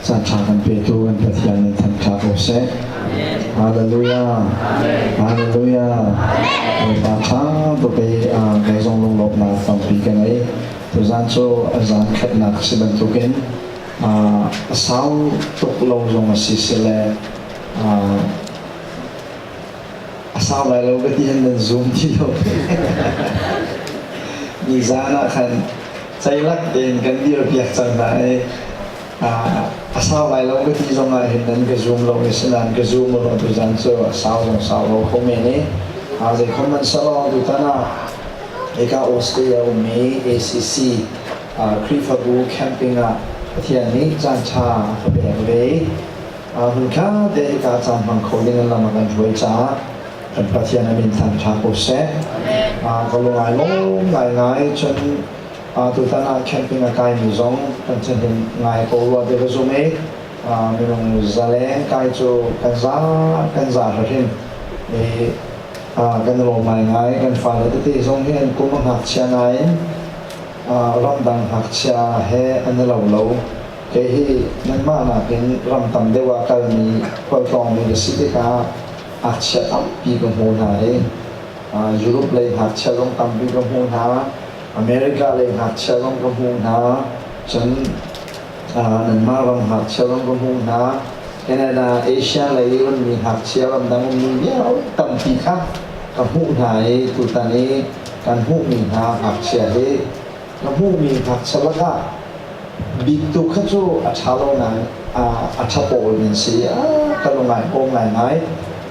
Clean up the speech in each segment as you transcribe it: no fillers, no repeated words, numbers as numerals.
Caan ṭha kan petu kan Pathian in thangṭha ko seh. Hallelujah. Hallelujah. Bawipa ṭha tuk i kei zong lunglawmhnak tampi ka ngei. Tuzaan cu a zan khatnak si bantukin a sau tuk lo zong a si sile a sau lai lo ka ti hin nan zum ti lo. Nizaan ah khan ceilak tein kan dir piak cang hna i a sau lai lo ka ti zong ah hin nan ka zum lo i sinain ka zum lo tuzan cu a sau zong sau lo kho men i zei khom man selaw tutan ah hika Australia ummi ACC Khrihfabu camping ah Pathian nih caan ṭha a ka pek ve. Hmunkhat te hika caan hmang kho ding in lam a kan hruai caah kan Pathian a min thangṭha ko seh. Ka lung ai lawm ngaingai cun tutan ah camping a kaimi zong kan ṭhahnem ngai ko rua ti ka zum i minung zaleng kai cu kan za kan za hrim i kan lawm ngaingai. Kan fale tete zong hi an kum a ngakchia nain ramdang ngakchia he an i lo lo. Kei hi nanmah nakin ram tam deuh ah kalmi khualtlawngmi ka si tikah ngakchia tampi ka hmu hna i Europe lei ngakchia zong tampi ka hmu hna. America lei ngakchia zong ka hmuh hna, cun nanmah ram ngakchia zong ka hmuh hna, Canada, Asia lei ummi ngakchia ramdang ummi vialte tampi kha ka hmuh hna i tutan i kan hmuhmi hna ngakchia hi ka hmuhmi ngakchia lakah bik tu kha cu a ṭha lo nain a ṭha pawl nan si. Ka lungai kawm ngaingai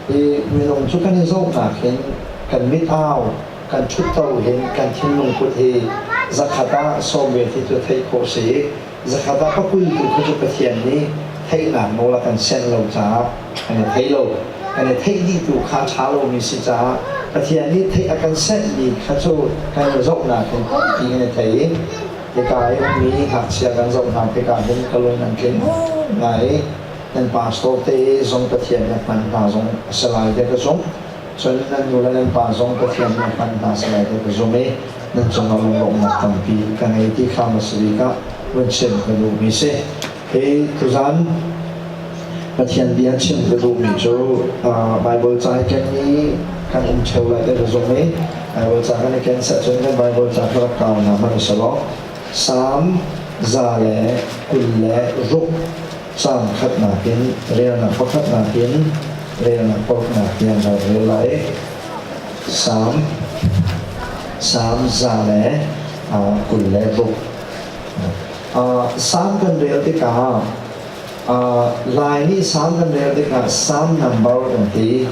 i minung cu kan i zohnak hin kan mit au kan ṭhutto hin kan thinlung put hi zakhat ah sawm ve ti cu theih khawh si. Zakhat ah pakul tu kha cu Pathian nih theihnak nawl a kan senh lo caah kan i thei lo. Kan i theih dih tu kha ṭha lomi si caah Pathian nih theih a kan senhmi kha cu kan i zohnak hin tampi kan i thei i hika i ummi ngakchia kan zoh hna tikah hin ka lung an tling ngai i nan pastor te zong Pathian na hman hna zong a si lai te ka zumh. Cun nan nu le nan pa zong Pathian nih a hman hna seh ti ka zumh i nan cungah lunglawmhnak tampi ka ngei ti kha hmasa bik ah vun chim ka duhmi si. Hi tuzan Pathian bia chim ka duhmi cu Baibal ca i kenmi kan um ṭheo lai ti ka zumh i Baibal ca kan i ken seh cun kan Baibal ca kha rak kau hna hmanh usih law Salm 126 Caang khatnak in relnak pakhatnak in relnak paruknak tiang kan rel lai. Salm Salm 126. Salm kan rel tikah Lai nih Salm kan rel tikah Salm number kan ti.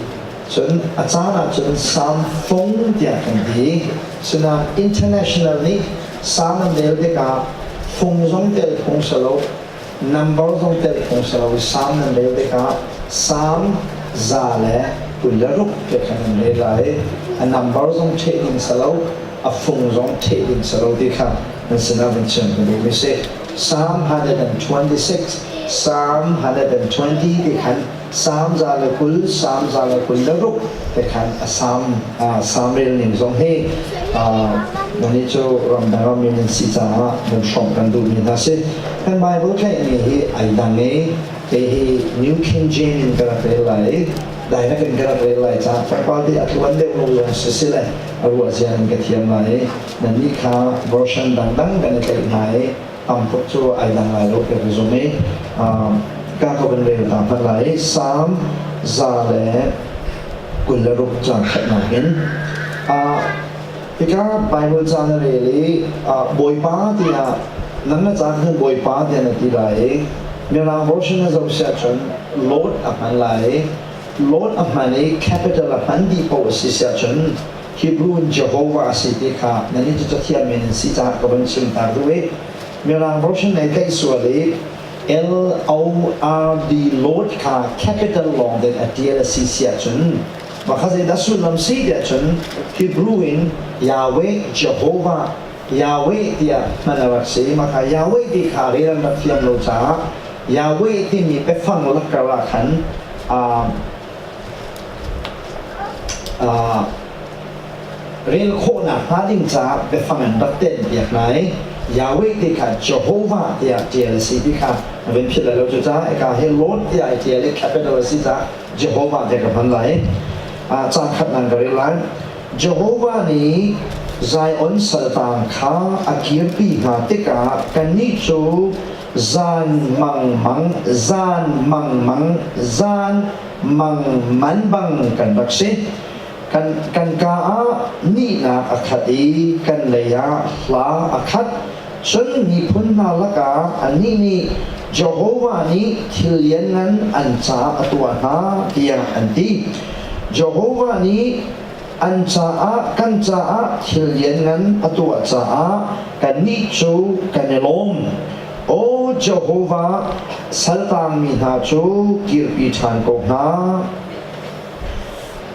Cun a caan ahcun Salm fung tiah kan ti. Sinain international nih Salm an rel tikah fung zong tel phung si lo, number zong telh phung si lo i Salm nan rel tikah Salm 126 te khan nan rel lai. A number zong ṭheh ding si lo, a fung zong ṭheh ding si lo ti kha nan sinah van chim ka duhmi si. Psalm 126, Psalm 120 ti khan Salm 120, Salm 126 te khan a Salm Salm rel ning zong hi nannih cu ramdang rammi nan si caah nan hrawmh kan duhmi hna si. Kan Bible tlaihmi hi ai dang i kei hi New King James in ka rak rel lai i direct in ka rak rel lai caah tlangpal te a tluan deuh lo zong si si le a ruah zia nan ka thiam lai i nannih kha version dangdang kan i tlaih hna i tam tuk cu ai dang lai lo ka zum i ka ka van rel ta hmanh lai i Salm 126 caang khatnak in hika Bible ca na rel i Bawipa tiah nang na ca khan Bawipa tiah na ti lai i Mirang version na zoh siah cun Lord a hman lai i Lord a hman i capital a hman dih paoh a si siah cun Hebrew in Jehovah a si ti kha nan i cu cathiam men in si caah ka van chim ta duh i Mirang version nei tlaih sual i L O R D Lord kha capital lawng den a tial a si si ahcun mah zeidah sullam si tiah cun Hebrew in Yahweh Jehovah Yahweh tiah hman a rak si. Mah kha Yahweh ti kha rel an rak thiam lo caah Yahweh timi biafang lakar ah khan rel khawhnak hnga ding caah biafang an rak tenh piak hna i. Yahweh ti kha Jehovah tiah ṭial a si ti kha na vun philh lai lo. Cucaah hika hi Lord tiah i ṭial i capital a si caah Jehovah tiah ka hman lai. Caang khat nan ka rel lai. Jehovah nih Zion saltang kha a kirpi hna tikah kannih cu zan mangmang, zan mangmang, zan mangman bang kan rak si. Kan ka ah nihnak a khat i kan lei ah hla a khat. Cun miphun hna lakah annih nih Jehovah nih thil lianngan an caah a tuah hna tiah an ti. Jehovah nih an caah kan caah thil lianngan a tuah caah kannih cu kan i lawm. Aw Jehovah, saltangmi hna cu kirpi ṭhan ko hna.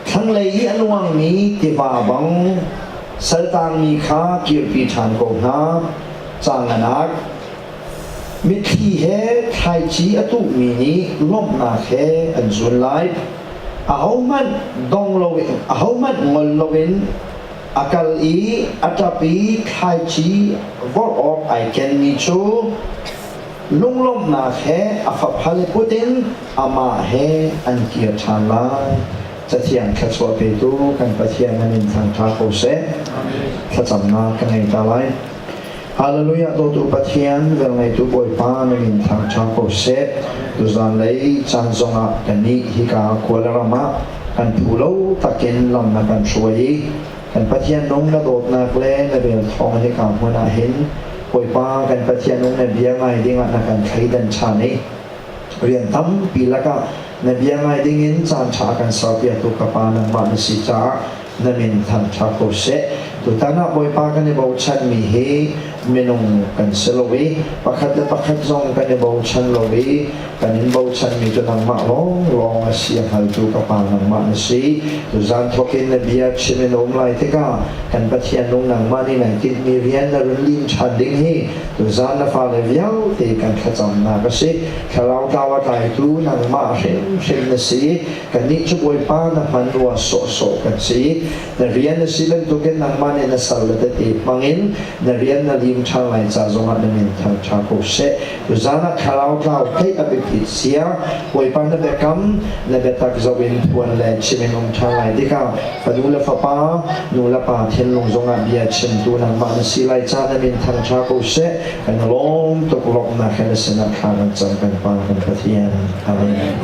Thlanglei i a luangmi tiva bang saltangmi kha kirpi ṭhan ko hna. Caang Mitthli he thlaici a tuhmi nih lawmhnak he an zun lai. Ahohmanh dong loin, ahohmanh ngol loin a kal i a ṭap i thlaici vorh awk ai kenmi cu lunglawmhnak he a faphal i put in amah he an kir ṭhan lai. Cathiang thluachuah petu kan Pathian nan in thangṭha ko seh. Thlacamnak ka ngei ta lai. Hallelujah dawtu Pathian velngeitu Bawipa na min thangṭha ko seh. Tuzan lei caan zongah kannih hika khua le ram ah kan phu lo takin lam na kan hruai i kan Pathian nung na dawtnak le na vel thawng hika hmun ah hin Bawipa kan Pathian nung na bia ngai dingah na kan thleidan ṭhan i rian tampi lakah na bia ngai dingin caan ṭha kan serpiaktu ka Pa nangmah na si caah na min thangṭha ko seh. Tutan ah Bawipa kan i bochanmi hi minung kan si lo i pakhat le pakhat zong kan i bochan lo i kan in bochanmi cu nangmah lawnglawng a si a hngaltu ka Pa nangmah na si. Tuzan thawk in na bia chim in um lai tikah kan Pathian nung nangmah nih nai tinhmi rian na run lim ṭhan ding hi tuzan na fale vialte kan thlacamnak a si. Thlarau tlau a tlaitu nangmah hrimhrim na si. Kannih cu Bawipa na hmanrua sawhsawh kan si. Na rian na si bantukin nangmah nih na sal le tete hmangin na rian na lim ṭhan lai ca zongah na min thangṭha ko seh. Tuzan ah thlarau tlau theih a biapit sia. Bawipa na biakam, na biatak zoh in phuan le chim in um ṭhan lai tikah fanu le fapa, nu le pa thinlung zongah bia chimtu nangmah na si lai ca na min thangṭha ko seh. Kan lawm tuk lawmhnak he na sinah thla kan cam kan Pa kan Pathian. Amen.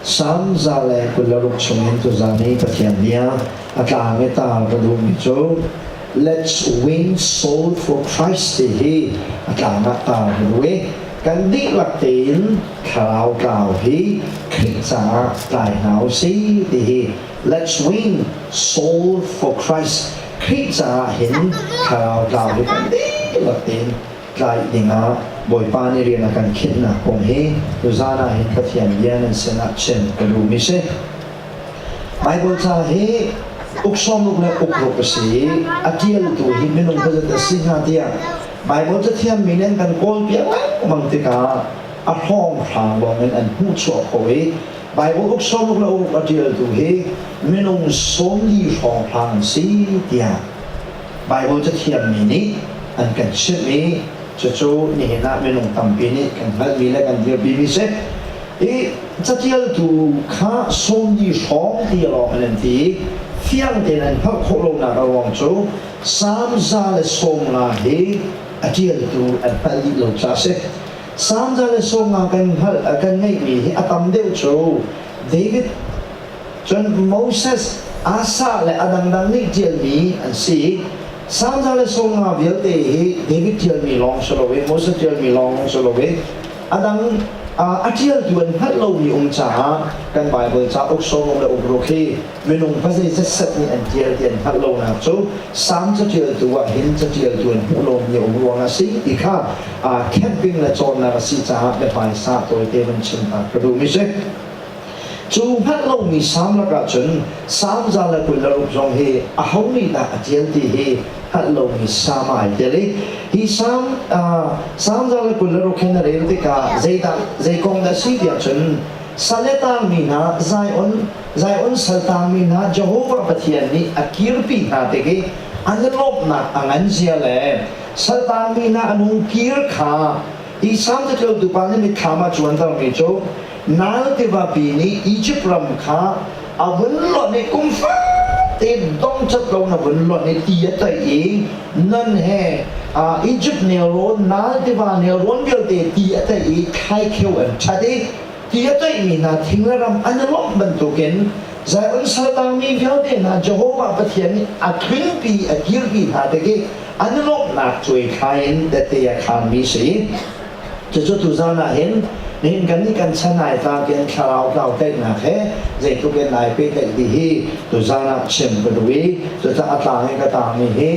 Salm 126 chungin tuzan i Pathian bia a tlang i tar ka duhmi cu Let's win soul for Christ ti hi a tlang ah tar ka duh i kan dihlak tein thlarau tlau hi Khrih caah tlai hna u si ti hi Let's win soul for Christ Khrih caah hin thlarau tlau hi kan dihlak tein tlaih dingah Bawipa nih rian a kan khinhnak kong hi tuzan ah hin Pathian bia nan sinah chim ka duhmi si. Baibal ca hi uk sawmruk le uk ruk a si i a ṭialtu hi minung pazat a si hnga tiah Baibal cathiammi nih an kan kawlpiak lengmang tikah a hrawnghrang lawngin an hmuhchuah khawh i Baibal uk sawmruk le uk ruk a ṭialtu hi minung 40 hrawnghrang an si tiah Baibal cathiammi nih an kan chimh i cucu nihin ah minung tampi nih kan hngalhmi le kan dirpimi si. I catialtu kha 40 hrawng ti lawng in an ti i fiang tein an hngalh khawh lonak a ruang cu Salm 150 hi a ṭialtu an hngalh dih lo caah a si. Salm 150 kan hngalh kan ngeihmi hi a tam deuh cu David Cun Moses, Asa le a dangdang nih ṭialmi an si. Salm 150 vialte hi David ṭialmi lawng si loin Moses ṭialmi lawng si loin a dang a ṭialtu an hngalh lomi um caah kan Baibal cauk sawmruk le ukruk hi minung pazeizat set nih an ṭial ti an hngalh lonak cu Salm caṭialtu ah hin caṭialtu an hmuh lomi a um ruangah a si ti kha camping le cawnnak a si caah biahmaisa tawite van chim ta ka duhmi si. Cu hngalh lomi salm lakah cun Salm 126 zong hi aho nih dah a ṭial ti hi hngalh lomi salm ah ai tel i hi salm Salm 126 hin na rel tikah zeidah zei kong dah a si tiah cun sal le tangmi hna Zion Zion sal tangmi hna Jehovah Pathian nih a kirpi hna tik i an i lawmhnak a ngan zia le Saltangmi hna an hung kir kha hi Salm caṭialtu pa nih mitthlam ah cuantermi cu Nile tivapi nih Izipt ram kha a vun lonh i kum fate dongcat lo in a vun lonh i ti a toih i non he Izipt nelrawn Nile tiva nelrawn vialte ti a toih i thlaikheu an ṭhat i ti a toihmi hna thing le ram an i lawmh bantukin Zion saltangmi vialte hna Jehovah Pathian nih a tlunpi a kirpi hna tik i an i lawmhnak cuaithlai in tehte a khaanmi si. Cucu tuzan ah hin nihin kan nih kan chan ai tlak in thlarau tlau tlaihnak he zeitluk in ai pehtlaih ti hi tuzan ah chim ka duh i cucaah a tlang i ka tangmi hi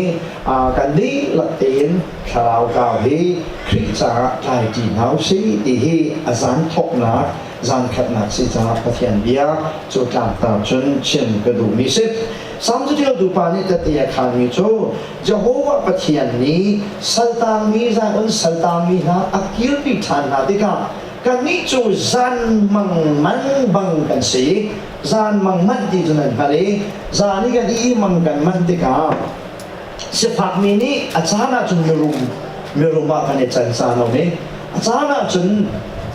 kan dihlak tein thlarau tlau hi Khrih caah tlai ṭi hna usih ti hi a zan thawknak zan khatnak si caah Pathian bia cu tlangtar cun chim ka duhmi si. Salm caṭialtu pa nih tehte a khaanmi cu Jehovah Pathian nih saltangmi Zion saltangmi hna a kirpi ṭhan hna tikah kannih cu zan mang man bang kan si. Zan mang manh ti cu nan hngalh i zan i kan i mang kan manh tikah sifakmi nih a caan ahcun mirum mirum ah kan i can caan a um i a caan ahcun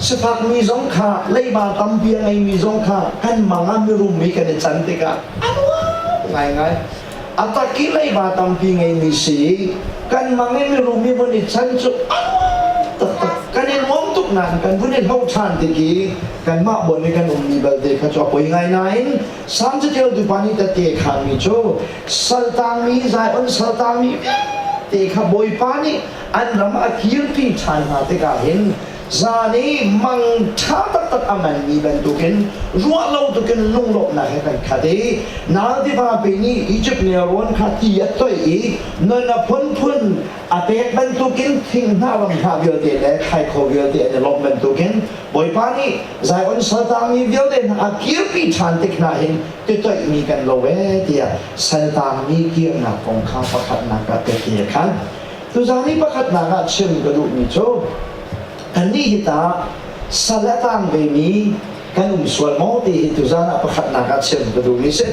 sifakmi zong kha leiba tampi a ngeimi zong kha kan mang ah mirum i kan i can tikah a nuam ngaingai. A tak i leiba tampi ngeimi si i kan mang i mirum i vun i can cu a nuam taktak. Kan i nuam tuk nain kan vun i hlo ṭhan tik i kanmah bon i kan ummi belte kha cu a poi ngai nain Salm caṭialtu pa nih tehte khaanmi cu saltangmi Zion saltangmi vialte kha Bawipa nih an ram a kirpi ṭhan hna tikah hin zan i mang ṭha taktak a manmi bantukin ruah lo tukin lunglawmhnak he kan khat i Nile tiva pi nih Egypt nelrawn kha ti a toih i non a phunphun a pek bantukin thinghnah ramhnah vialte le thlaikho vialte an i lawmh bantukin Bawipa nih Zion saltangmi vialte hna a kirpi ṭhan tik hna hin titoihmi kan lo ee tiah saltangmi kirnak kong kha pakhatnak ah tehte a khan. Tuzan i pakhatnak ah chim ka duhmi cu kannih hi ta sal a tang vemi kan um sual maw ti hi tuzan ah pakhatnak ah chim ka duhmi si.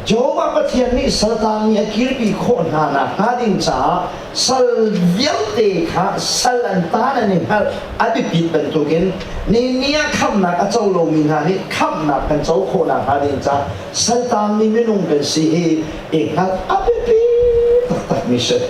Jehovah Pathian nih saltangmi a kirpi khawh hna nakhnga ding caah sal vialte kha sal an tan an i hngalh a biapit bantukin ni ah khamhnak a co lomi hna nih khamhnak kan co khawh nakhnga ding caah saltangmi minung kan si hi i hngalh a biapi taktakmi si.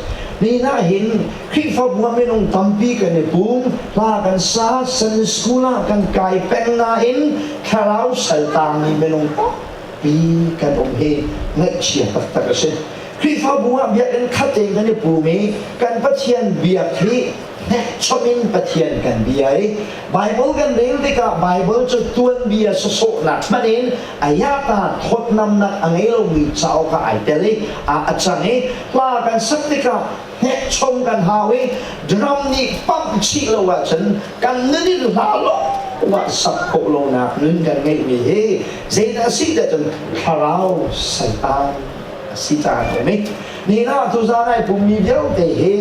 Nihin ah hin Khrihfabu ah minung tampi kan i pum, hla kan sa, Sunday school ah kan kai peng nain thlarau saltangmi minung tampi kan um hi ngaihchia taktak a si. Khrihfabu ah biakinn khat tein kan i pum i kan Pathian biak hi hnekchom in Pathian kan bia i Bible kan rel tikah Bible cu tuanbia sawsawhnak hmanh in ayata thawtnamnak a ngei lomi cauk ah ai tel i a cang i hla kan sak tikah hnekchom kan hau i drum nih pamh chih lo ahcun kan nun in hla lawng ah sak khawh lonak nun kan ngeihmi hi zeidah a si dah cun thlarau saitan a si caah a um i nihin ah tuzaan ai pummi vialte hi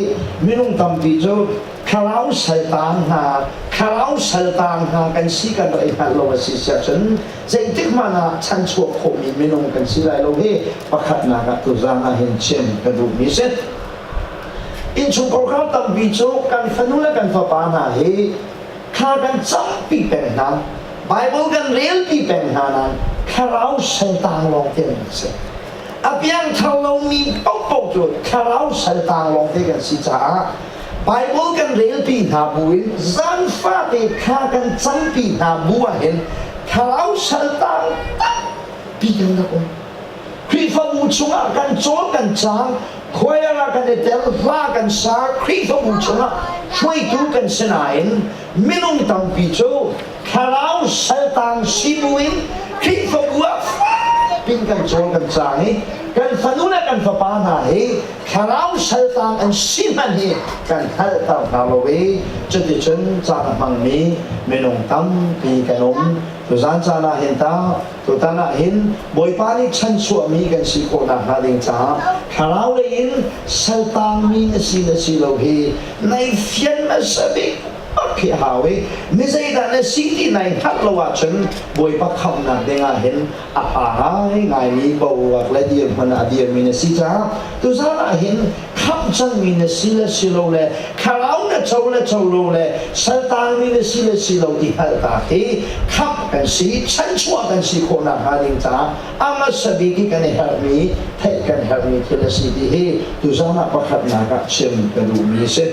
minung tampi cu thlarau saltang hna thlarau saltang hna kan si kan rak i hngalh lo a si siah cun zeitik hmanh ah chanchuak khawhmi minung kan si lai lo hi pakhatnak ah tuzaan ah hin chim ka duhmi si. Innchungkhar tampi cu kan fanu le kan fapa hna hi thla kan campi peng hna, Bible kan relpi peng hna nain thlarau saltang lawng te an si. A piangthar lomi paohpaoh cu thlarau saltang lawng te kan si caah Bible kan relpi hna buin zanfate thla kan campi hna bu ahhin thlarau saltang tampi kan rak um. Khrihfabu chungah kan cawl kan cang, choir ah kan i tel, hla kan sa, Khrihfabu chungah hruaitu kan si nain minung tampi cu thlarau saltang si buin Khrihfabu ah fakpin kan cawl kan cang i kan fanu le kan fapa hna hi thlarau saltang an si hmanh hi kan hngalhter hna lo i cuticun caan a hmangmi minung tampi kan um. Tuzaan caan ah hin tah Tutan ah hin Bawipa nih chanchuahmi kan si khawh nakhnga ding caah thlarau lei in saltangmi na si na si lo hi nai fian hmasa bik bak. khi a hau i mi zeidah na si ti nai hngalh lo ahcun Bawipa khamhnak dingah hin a hla ngaingaimi boruak le dirhmun ah a dirmi na si caah tuzaan ah hin khamh cangmi na si le si lo le thlarau na co le co lo le saltangmi na si le si lo ti hngalh ta hi khamh kan si chanchuah kan si khawh nakhnga ding caah a hmasa bik i kan i herhmi theih kan herhmi thil a si ti hi tuzaan ah pakhatnak ah chim ka duhmi a si.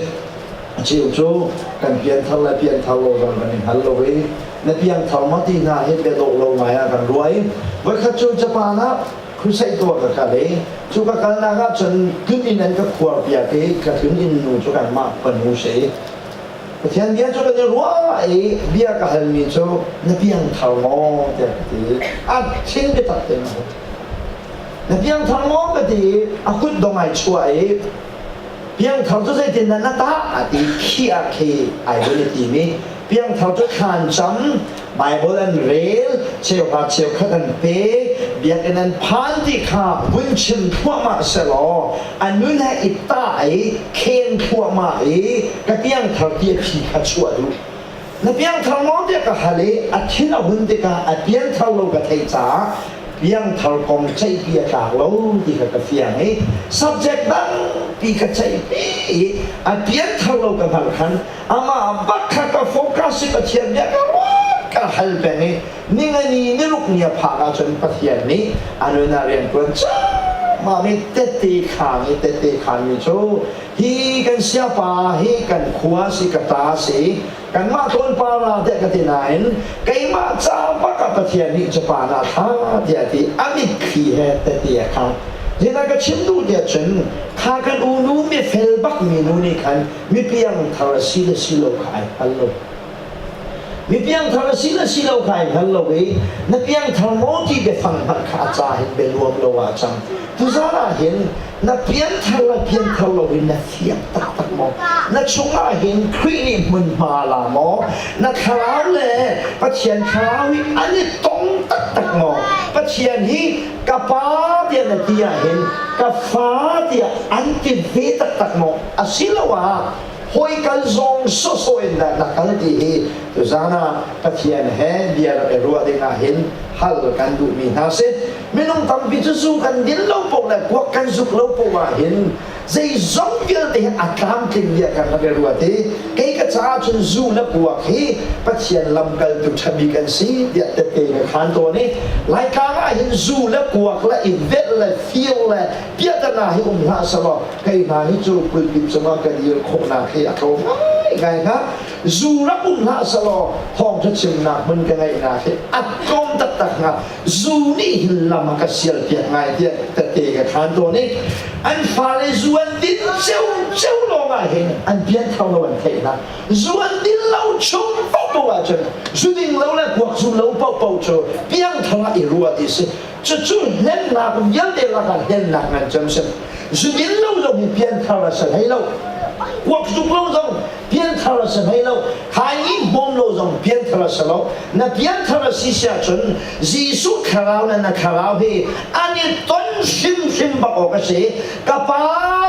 A cheu cu kan pianthar le pianthar lo zong kan i hngal lo i na piangthar maw ti hna hi bia dawh lo ngai ah kan ruah i voikhat cu Japan ah crusade tuah ka kal i cu ka kalnak ah cun tlun inn an ka khuar piak i ka tlun inn nu cu kanmah fanu si. Pathian bia cu kan i ruah i bia ka halmi cu na piangthar maw tiah ka ti. A thin biatak tein a hun. Na piangthar maw ka ti i a kut dong ai chuah i Piangthar cu zeitindah na tah a ti khi ah khi ai vun i tim i piangthar cu thlan cam Bible an rel cheuhra cheukhat an pe biakinn an phan ti kha vun chim thluahmah selaw a nun he i tah i khen thluahmah i ka piangthar ti a phi kha chuah duh Na piangthar maw tiah ka hal i a thin a hun tikah a piangthar lo ka theih caah piangthar kong ceihpi a tlak lo ti kha ka fiang i subject dangpi ka ceihpi i a piangthar lo ka hngalh khan amah bak kha ka focus i Pathian bia ka ruat ka hal peng i ningani niruk ni a phak ahcun Pathian nih a nun ah rian ṭuan ciammam i tette khaan i tette khaanmi cu Hi kan siapa hi kan khua si ka ta si kanmah tawn pa ra tiah ka ti nain keimah ca bak ah Pathian nih Japan ah thla tiah ti a mitthli he tete a khang. Zeidah ka chim duh tiah cun kha kan unu mifel bak mi nu nih khan mi piangthar a si le si lo kha ai hngal lo. Mi piangthar a si le si lo kha ai hngal lo i na piangthar maw ti biafang hmanh kha a ca hin bia nuam lo ah a cang. Tuzaan ah hin na pianthar le pianthar lo in na fiang taktak maw? Na chungah hin Khrih nih hmunhma la maw? Na thlarau le Pathian thlarau hi an i tong taktak maw? Pathian hi ka pa tiah na ti ah hin ka fa tiah an ti ve taktak maw? Asiloah hawi kal zong sawsawh in dah na kal ti hi tuzaan ah Pathian he bia rak i ruah ding ah hin hal kan duhmi hna si. Minung tampi cu zu kan din lo paoh le kuak kan zuk lo paoh ah hin zeizong vialte hi a tlamtling bia kan rak i ruat i kei ka caah cun zu le kuak hi Pathian lamkaltu ṭhabik an si tiah tette ka khaan tawn i Laitlang ah hin zu le kuak le i velh le fir le piahtana hi um hlah selaw kei hna hi cu pulpit cungah ka dir khawhnak hi a tlawm ngaingai hnga. Zu rak um hlah selaw thawngṭha chimnak hmun ka ngeihnak hi a tlawm taktak hnga. Zu nih hin lam a ka sialpiak ngai tiah tette ka khaan tawn i an fale zu an din ceu lawng ah hin an pianthar lo an theih hna. Zu an din lo chung paohpaoh ahcun zu ding lo le kuak zu lo paohpaoh cu piangthar ah i ruah ti si. Cucu hlennak vialte lakah hlennak ngan cem si. Zudin lo zong hi pianthar a si hlei lo. Kuak zuk lo zong pianthar a si hlei lo. Thaini hmawm lo zong pianthar a si lo. Na pianthar a si si ahcun Jesuh thlarau le na thlarau hi an i ton hrimhrim bak awk a si. Ka pa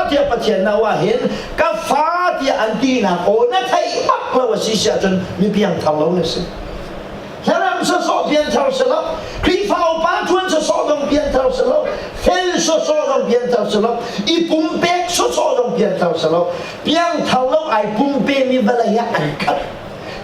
tiah Pathian na ah hin ka fa tiah an tinak aw na theih bak lo a si si ahcun mi piangthar lo na si. Thlaram sawsawh pianthar si lo, Khrihfa upa ṭuan sawsawh zong pianthar si lo, fel sawsawh zong pianthar si lo, i pumpek sawsawh zong pianthar si lo. Piangthar lo ai pumpemi vawlei ah an khat.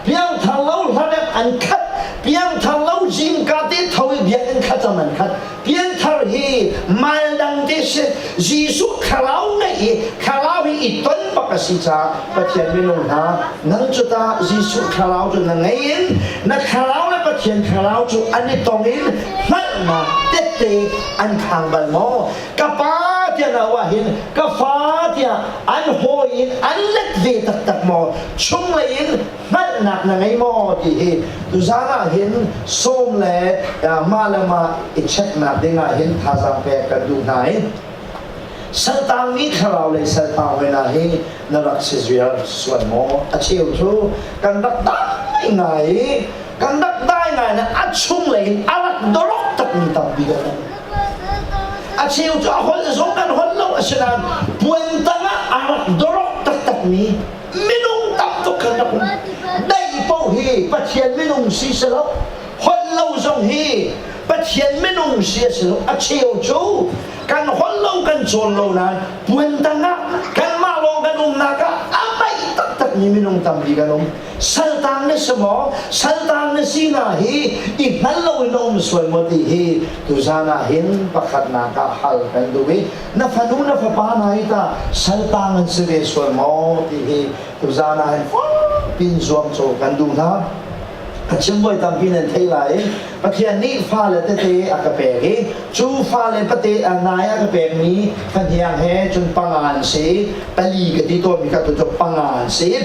Piangthar lo hlarep an khat. Piangthar lo zingka te tho i biakinn thlacam an khat. Pianthar hi mal dang te si. Jesuh thlarau ngeih i thlarau hi i ton bak a si caah Pathian minung hna nang cu tah Jesuh thlarau cu na ngei in na thlarau le Pathian thlarau cu an i tong in hngalhnak tette an khang bal maw? Ka pa tiah na auh ahhin ka fa tiah an hawi in an let ve taktak maw? Chunglei in hngalhnak na ngei maw ti hi tuzaan ah hin sawm le mah le mah i checknak ding ah hin thazaang pek kan duh hna i saltangmi thlarau lei saltang hoi hna hi na rak si ziar sual maw? A cheu cu kan rak dai ngai i kan rak dai ngai na a chunglei in a rak dorok takmi tampi kan um. A cheu cu a holh zong kan holh lo asinain puan tang ah a rak dorok taktakmi minung tam tuk kan rak um. hi Pathian minung si si lo. Holh lo zong hi Pathian minung si a si lo. A cheu cu kan holh lo kan cawn lo nain puan tang ah kanmah lawng kan umnak ah a meih taktakmi minung tampi kan um. Saltang na si maw? Saltang na si na hi i hngal loin na um sual maw ti hi tuzan ah hin pakhatnak ah hal kan duh i na fanu na fapa hna hi tah saltang an si ve sual maw ti hi tuzan ah hin fakpi in zuamcaw kan duh hna. A chim voi tampi nan thei lai. Pathian nih fale tete a ka pek i cu fale pate nai a ka pekmi fahniang he cun panga an si. Pali ka ti tawnmi kha tu cu panga an si.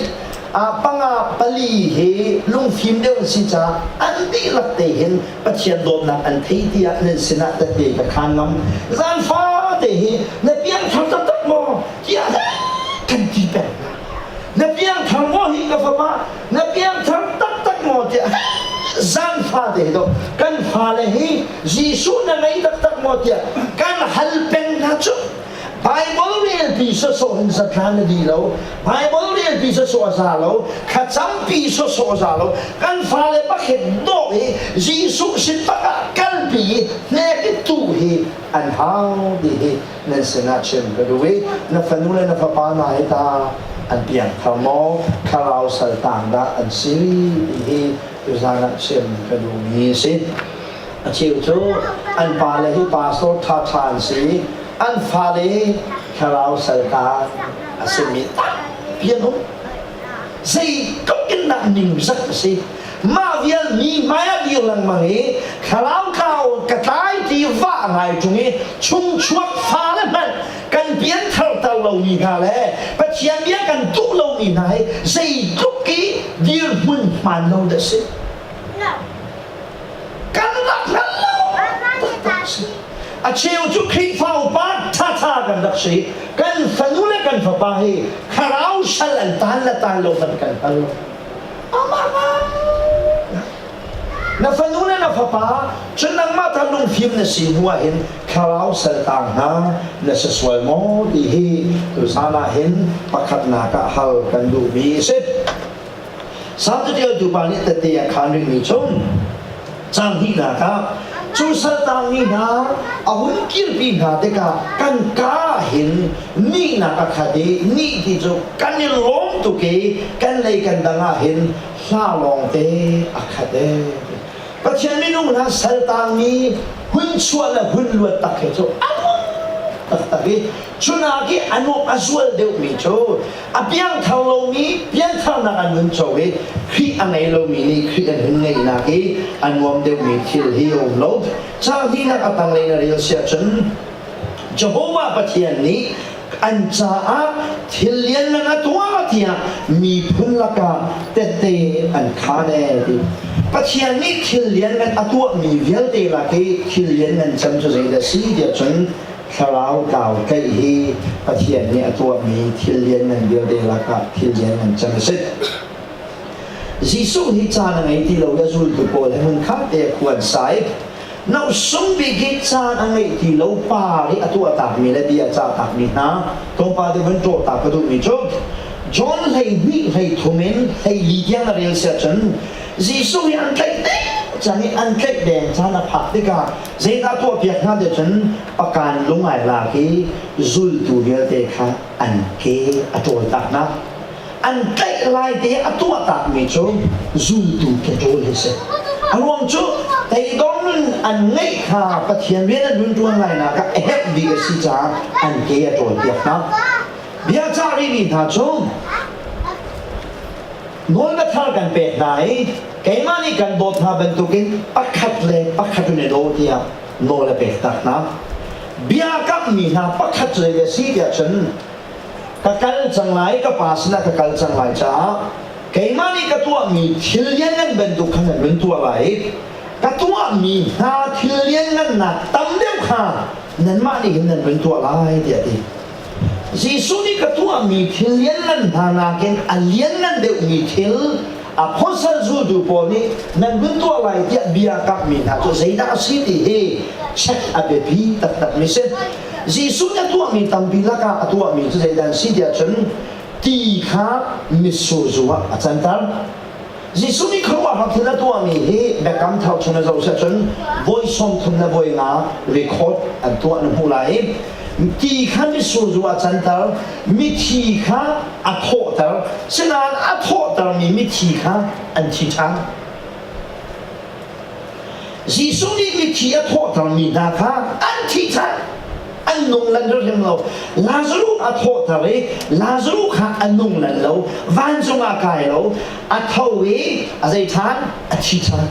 A panga pali hi lungfim deuh an si caah an dihlak te hin Pathian dawtnak an thei tiah nan sinah tette ka khaan ngam. Zan fate hi na piangthar taktak maw tiah kan ti peng hna. Na piangthar maw hi ka fapa na piangthar taktak maw tiah zan fate hi to kan fale hi Jesuh na ngei taktak maw tiah kan hal peng hna cu. Bible relpi sawsawh in zatla na di lo. Bible relpi sawsawh a za lo. Thlacampi sawsawh a za lo. Kan fale pakhat dawh hi Jesuh sin bak ah kalpi i hnek i tu hi an hau ti hi nan sinah chim ka duh i na fanu le na fapa hna hi ta an piangthar maw thlarau saltang dah an si ti hi tuzan ah chim ka duhmi a si. A cheu cu an pale hi pastor ṭhaṭha an si. An fale thlarau salta a simi tampi an um. Zeitluk in dah ningzak a si. Mah vial mi hmai ah dir lengmang i thlarau tlau ka tlai ti vah ngai ṭung i chungchuak fale hmanh kan piantharter lomi hna le Pathian bia kan tuh lomi hna hi zeitluk i dirhmun hmaan lo dah si. Kan rak hngal lo taktak si. A cheu cu Khrihfa upa ṭhaṭha kan rak si. Kan fanu le kan fapa hi thlarau sal an tan le tan lo hmanh kan hngal lo. Amah na fanu le na fapa cun nangmah ta lungfim na si hnu ah hin thlarau saltang hna na si sual maw ti hi tuzan ah hin pakhatnak ah hal kan duhmi a si. Salm caṭialtu pa nih tette a khaan rihmi chung caang hnihnak ah cu saltangmi hna a hun kirpi hna tikah kan kaa hin nihnak a khat i nih ti cu kan i lawm tuk i kan lei kan dang ah hin hla lawngte a khat ee. Pathian minung hna saltangmi hun chuah le hun luat tak hi cu a nuam taktak i cunak i a nuam a zual deuhmi cu a piangthar lomi piantharnak an hun co i Khrih a ngei lomi nih Khrih an hun ngeihnak i a nuam deuhmi thil hi a um lo. Caang hnihnak a tanglei na rel siah cun Jehovah Pathian nih an caah thil lianngan a tuah tiah miphun lakah tette an khaan ee ti. Pathian nih thil lianngan a tuahmi vialte lak i thil lianngan cem cu zeidah si tiah cun thlarau tlau tlaih hi Pathian nih a tuahmi thil lianngan vialte lakah thil lianngan cem a si. Jesuh hi caan a ngei ti lo i a zultu pawl he hmunkhat te a khua an sa i Nosung bik hi caan a ngeih ti lo pa i a tuah takmi le bia a cah takmi hna tlawmpal te vun ṭawh ta ka duhmi cu John 12 13 in 14 tiang na rel siah cun Jesuh hi an tlaih deng cang i an tlaih deng caan a phak tikah zeidah tuahpiak hna ti cun pakan lung ai lak i zultu vialte kha an ke a ṭawl tak hna. An tlaih lai te a tuah takmi cu zultu ke ṭawl hi si. A ruang cu teidor nun an ngeih kha Pathian rian an hun ṭuan lainak ah a herh bik a si caah an ke a ṭawlpiak hna. Bia cah rihmi hna cu nawlbia thar kan pek hna i keimah nih kan dawt hna bantukin pakhat le pakhat in i daw tiah nawl a pek tak hna. Bia kamhmi hna pakhat cu zei a si tiah cun ka kal cang lai ka pa sinah ka kal cang lai caah keimah nih ka tuahmi thil lianngan bantuk khan nan run tuah lai i ka tuahmi hna thil lianngannak tam deuh kha nanmah nih hin nan run tuah lai tiah a ti. Jesuh nih ka tuahmi thil lianngan hna nakin a lianngan deuhmi thil apostle zultu pawl nih nan run tuah lai tiah bia kamhmi hna cu zeidah a si ti hi check a biapi taktakmi si. Jesuh nih a tuahmi tampi lakah a tuahmi cu zeidah an si tiah cun ti kha mitsur zu ah a canter. Jesuh nih khuaruahhar thil a tuahmi hi Biakam Thar chung na zoh si ahcun voi 30 le voi nga record an tuah na hmuh lai i ti kha mitsur zu a canter, mithi kha a thawhter, sinain a thawhtermi mithi kha an thi ṭhan. Jesuh nih mithi a thawhtermi hna kha an thi ṭhan. An nung lan hrimhrim lo. Lazarus a thawhter i Lazarus kha a nung lan lo, vancung ah kai lo, a tho i a zei ṭhan? A thi ṭhan.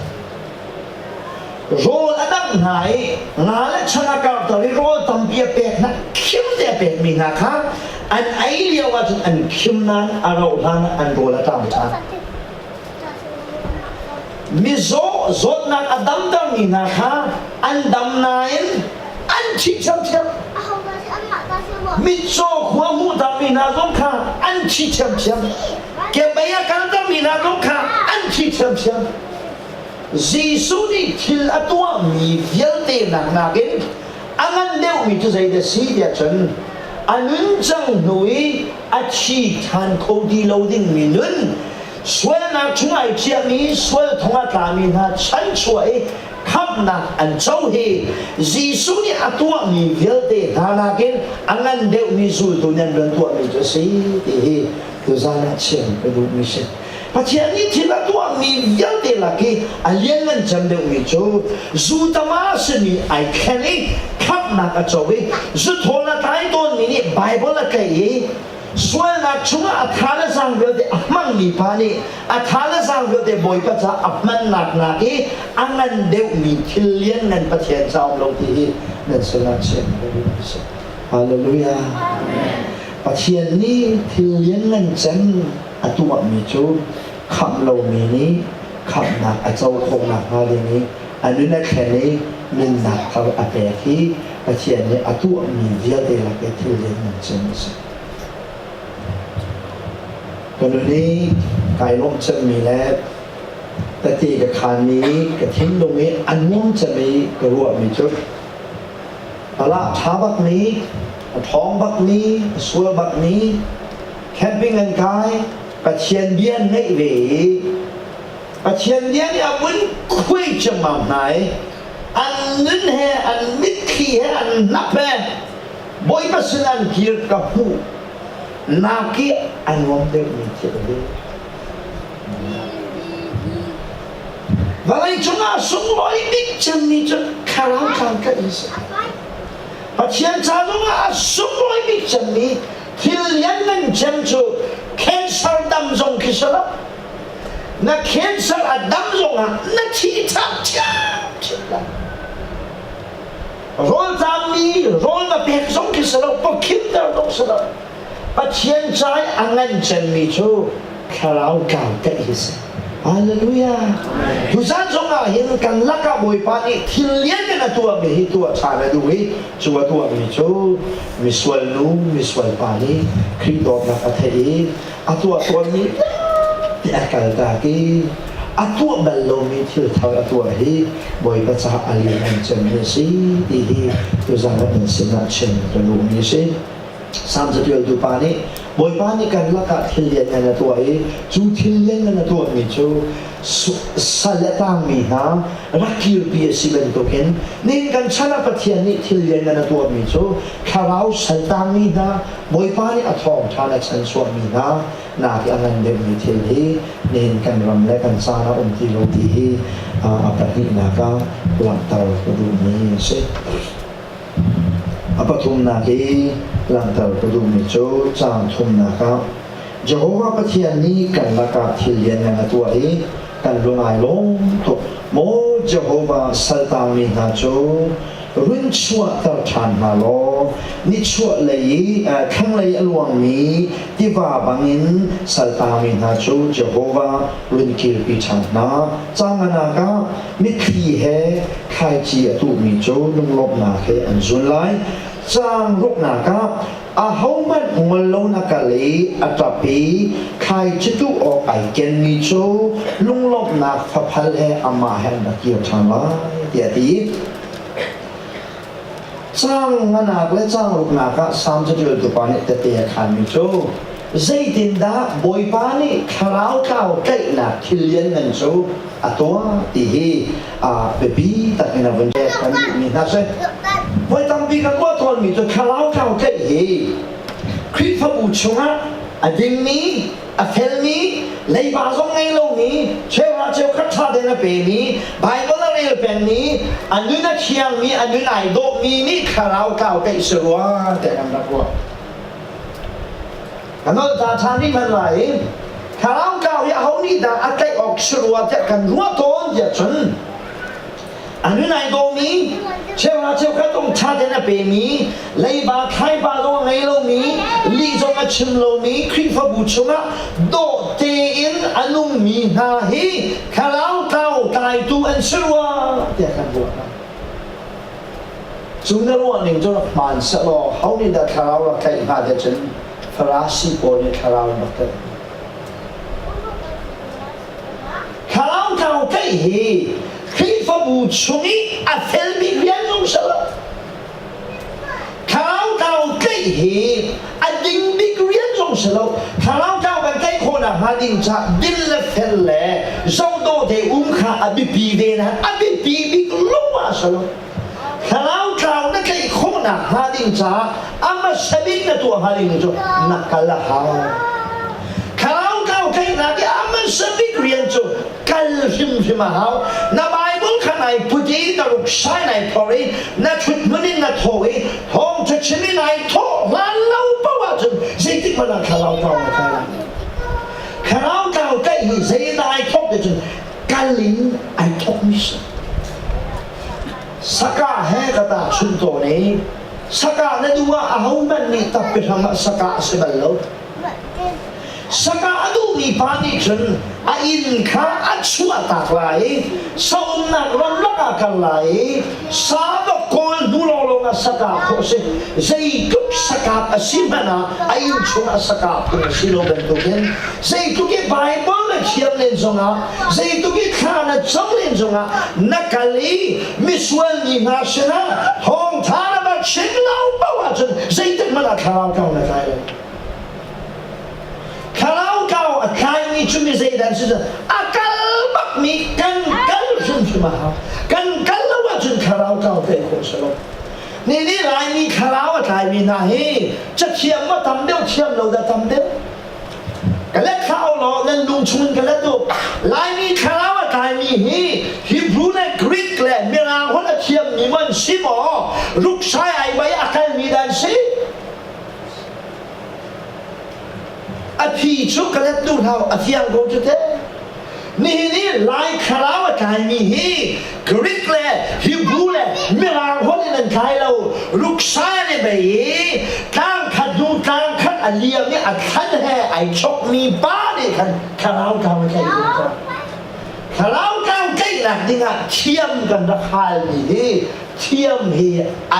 Rawl a dangh hna i nga le chang a karter i rawl tampi a pek hna, khim te a pekmi hna kha an ei lio ahcun an khim nain a rauh hlan ah an rawl a ṭam ṭhan. Mizaw zawtnak a damtermi hna kha an dam nain an thi ṭhiamṭhiam. Mitcaw khua hmuhtermi hna zong kha an thi ṭhiamṭhiam. Kebei a kaltermi hna zong kha an thi ṭhiamṭhiam. Jesuh nih thil a tuahmi vialte nak nakin a ngan deuhmi cu zeidah si tiah cun a nun cang hnu i a thi ṭhan kho ti lo dingmi nun sualnak chung ai ciahmi sual thong a tlami hna chanchuah i khamhnak an co hi Jesuh nih a tuahmi vialte hna nakin a ngan deuhmi zultu nih an rian tuahmi cu a si ti hi tuzan ah chim ka duhmi si. Pathian nih thil a tuahmi vialte lak i a lianngan cem deuhmi cu zu tama a simi ai thlen i khamhnak a co i zuthawl a tlai tawnmi nih Baibal a tlaih i sualnak chungah a tha le zaang vialte a hmangmi pa nih a tha le zaang vialte Bawipa caah a hmannak nak i a ngan deuhmi thil lianngan Pathian ca um lo ti hi nan sinah chim ka duh a si. Hallelujah. Pathian nih thil lianngan cem a tuahmi cu khamh lomi nih khamhnak a co khawh nakhnga ding i a nun a thlen i nunnak thar a pek hi Pathian nih a tuahmi vialte lak i thil lianngan cem a si. Ka nun i kai lawmh cemmi le tete ka khanmi ka thinlung i a nuam cem i ka ruahmi cu Palah ṭha bakmi, a ṭhawng bakmi, a sual bakmi, camping an kai, Pathian bia an ngeih ve i Pathian bia nih a vun khuai ciammam hna i an nun he an mitthli he an hnap he Bawipa sin an kir ka hmuh nak i a nuam deuhmi thil a si. Vawlei cungah sunglawi bik cemmi cu thlarau tlangtlaih an si. Pathian ca zongah a sunglawi bik cemmi thil lianngan cem cu cancer dam zong khi si lo. Na cancer a dam zongah na thi ṭhak ṭhiamṭhiam lai. Rawlṭammi rawl na pek zong khi si lo, pawkhimter zong si lo. Pathian ca i a ngan cemmi cu thlarau tlangtlaih hi si. Hallelujah. Tuzan zong ah hin kan lakah Bawipa nih thil lianngan a tuahmi hi tuah ṭhan a duh i cu a tuahmi cu misual nu misual pa nih Khrih dawtnak a theih i a tuah tawnmi vialte a kaltak i a tuah bal lomi thil thar a tuah hi Bawipa caah a lianngan cemmi a si ti hi tuzan ah nan sinah chim ka duhmi a si. Salm catialtu pa nih Bawipa nih kan lakah thil lianngan a tuah i cu thil lianngan a tuahmi cu sal a tangmi hna rak kirpi a si bantukin nihin kan chan ah Pathian nih thil lianngan a tuahmi cu thlarau sal tangmi hna Bawipa nih a thawngṭha le chanchuahmi hna nak i a ngan deuhmi thil hi nihin kan ram le kan caan ah um ti lo ti hi a pahnihnak ah langhter ka duhmi a si. A pathumnak i langhter ka duhmi cu caang thumnak ah Jehovah Pathian nih kan lakah thil lianngan a tuah i kan lung ai lawm tuk. Maw Jehovah saltangmi hna cu run chuahter ṭhan hna law nichuah lei i thlanglei a luangmi tiva bangin saltangmi hna cu Jehovah run kirpi ṭhan hna. Caang nganak ah mitthli he thlaici a tuhmi cu lunglawmhnak he an zun lai. Caang ruknak ah ahohmanh ngol lo na kal i a ṭap i thlaici tuh awk ai kenmi cu lunglawmhnak faphal he amah he an ra kir ṭhan lai tiah a ti. Caang nganak le caang ruknak ah Salm caṭialtu pa nih tete a khaanmi cu. Zeitindah Bawipa nih thlarau tlau tlaihnak thil lianngan cu a tuah ti hi biapi tak in a vun pek kan duhmi hna si. Voi tampi kan ruah tawnmi cu thlarau tlau tlaih hi Khrihfabu chungah a dingmi, a felmi, leiba zong ngei lomi, cheuhra cheukhat ṭha tein a pemi, Baibal a rel pengmi, a nun a thiangmi, a nun ai dawhmi nih thlarau tlau tlaih si rua tiah kan rak ruah. Ka nolh ta ṭhan rih hmanh lai i thlarau tlau hi aho nih dah a tlaih awk si rua tiah kan ruah tawn tiah cun a nun ai dawmi cheuhra cheukhat um ṭha tein a pemi leiba thlaipa zong a ngei lomi lih zong a chim lomi Khrihfabu chungah dawh tein a nungmi hna hi thlarau tlau tlaitu an si rua tiah kan ruah hna. Cu na ruahning cu rak hmaan sehlaw ho nih dah thlarau rak tlaih hnga tiah cun Farasi pawl nih thlarau an rak tlaih. Thlarau tlau tlaih hi Khrihfabu chung i a fel bik rian zong si lo. Thlarau tlau tlaih hi a ding bik rian zong si lo. Thlarau tlau kan tlaih khawh nakhnga ding caah din le fel le zohdawh te um kha a biapi ve nain a biapi bik lo ah si lo. Thlarau tlau na tlaih khawh nakhnga ding caah a hmasa bik na tuah hnga ding cu na kal a hau. Thlarau tlau tlaihnak i a hmasa bik rian cu kal hrimhrim a hau. Na Bible kha nai put i na ruksai nai phor i na ṭhut hmun in na thawh i thawngṭha chim i nai thawh hlan lo paoh ahcun zeitik hmanh ah thlarau tlau na tlai lai. Thlarau tlau tlaih hi zeidah ai thawk ti cun kal in ai thawkmi si. Saka he ka tahchunh tawn i saka na duh ah ahohmanh nih tappi hram ah saka a si bal lo. Saka a duhmi pa nih cun a inn kha a chuahtak lai i saumnak ramlak ah kal lai i sa va kawl hnu lawnglawng ah saka khawh a si. Zeitluk sakap a si hmanh ah a inn chungah saka phung a si lo bantukin zeitluk i Baibal na thiam len zongah zeitluk i thla na cam len zongah na kal i misual mi hna sinah thawngtha na va chim lo paoh ahcun zeitik hmanh ah thlarau tlau na tlai lo. Thlarau tlau a tlaimi cu mi zeidah an si a kal bakmi kan kal hrimhrim a hau. Kan kal lo ahcun thlarau tlau tlaih khawh si lo. Ni nih Laimi thlarau a tlaimi hna hi cathiam ma tam deuh thiam lo dah tam deuh? Ka let hlah u law nan lung chungin ka let u. Laimi thlarau a tlaimi hi Hebrew le Greek le Mirang holh a thiammi maw an si maw? Ruksai ai bai a kalmi dah an si? A phi cu ka let duh hlah a fiang ko cu teh. Nihin i Lai thlarau a tlaimi hi Greek le Hebrew le Mirang holh in an tlai lo. Ruksai an i bei i tlang khat hnu tlang khat a liam i a thlan he ai chokmi pa nih khan thlarau tlau a tlaih zungzal. Thlarau tlau tlaihnak dingah thiam kan rak halmi hi thiam hi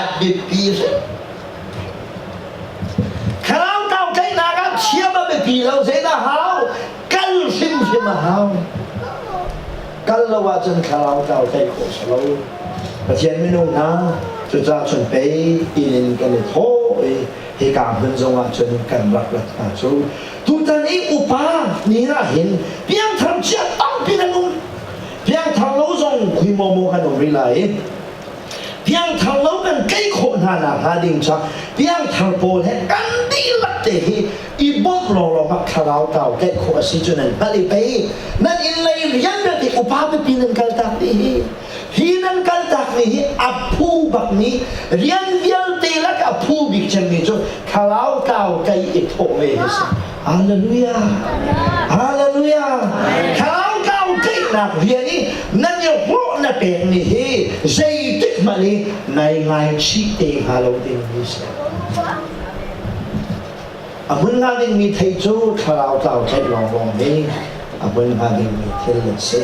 a biapi hrim. Thlarau tlau tlaihnak ah thiam a biapi lo zeidah hau? Kal hrimhrim a hau. Kal lo ahcun thlarau tlau tlaih khawh si lo. Pathian minung hna cucaah cun pei inn in kan i thawh i hika hmun zongah cun kan rak rat hna cu. Tutan i upa ni ah hin piangthar cia tampi kan um. Piangthar lo zong khui maw maw kan um rih lai i piangthar lo kan tlaih khawh hna nakhnga ding ca piangthar pawl he kan dihlak te hi i bawmh lawnglawng ah thlarau tlau tlaih khawh a si cu nan hngalh i pei nan inn lei rian vialte upa pipi nan kaltak dih hi hi nan kaltak mi hi a phu bak mi rian vialte lak a phu bik cemmi cu thlarau tlau tlaih i thawh ve hi si Hallelujah. Hallelujah. Thlarau tlau tlaihnak rian i nan i hlawh na pekmi hi zeitik hmanh i nai ngaichih te hnga lo ding mi si. A hmun hnga dingmi thei cu thlarau tlau tlaih lawnglawng hi a hmun hnga dingmi thil an si.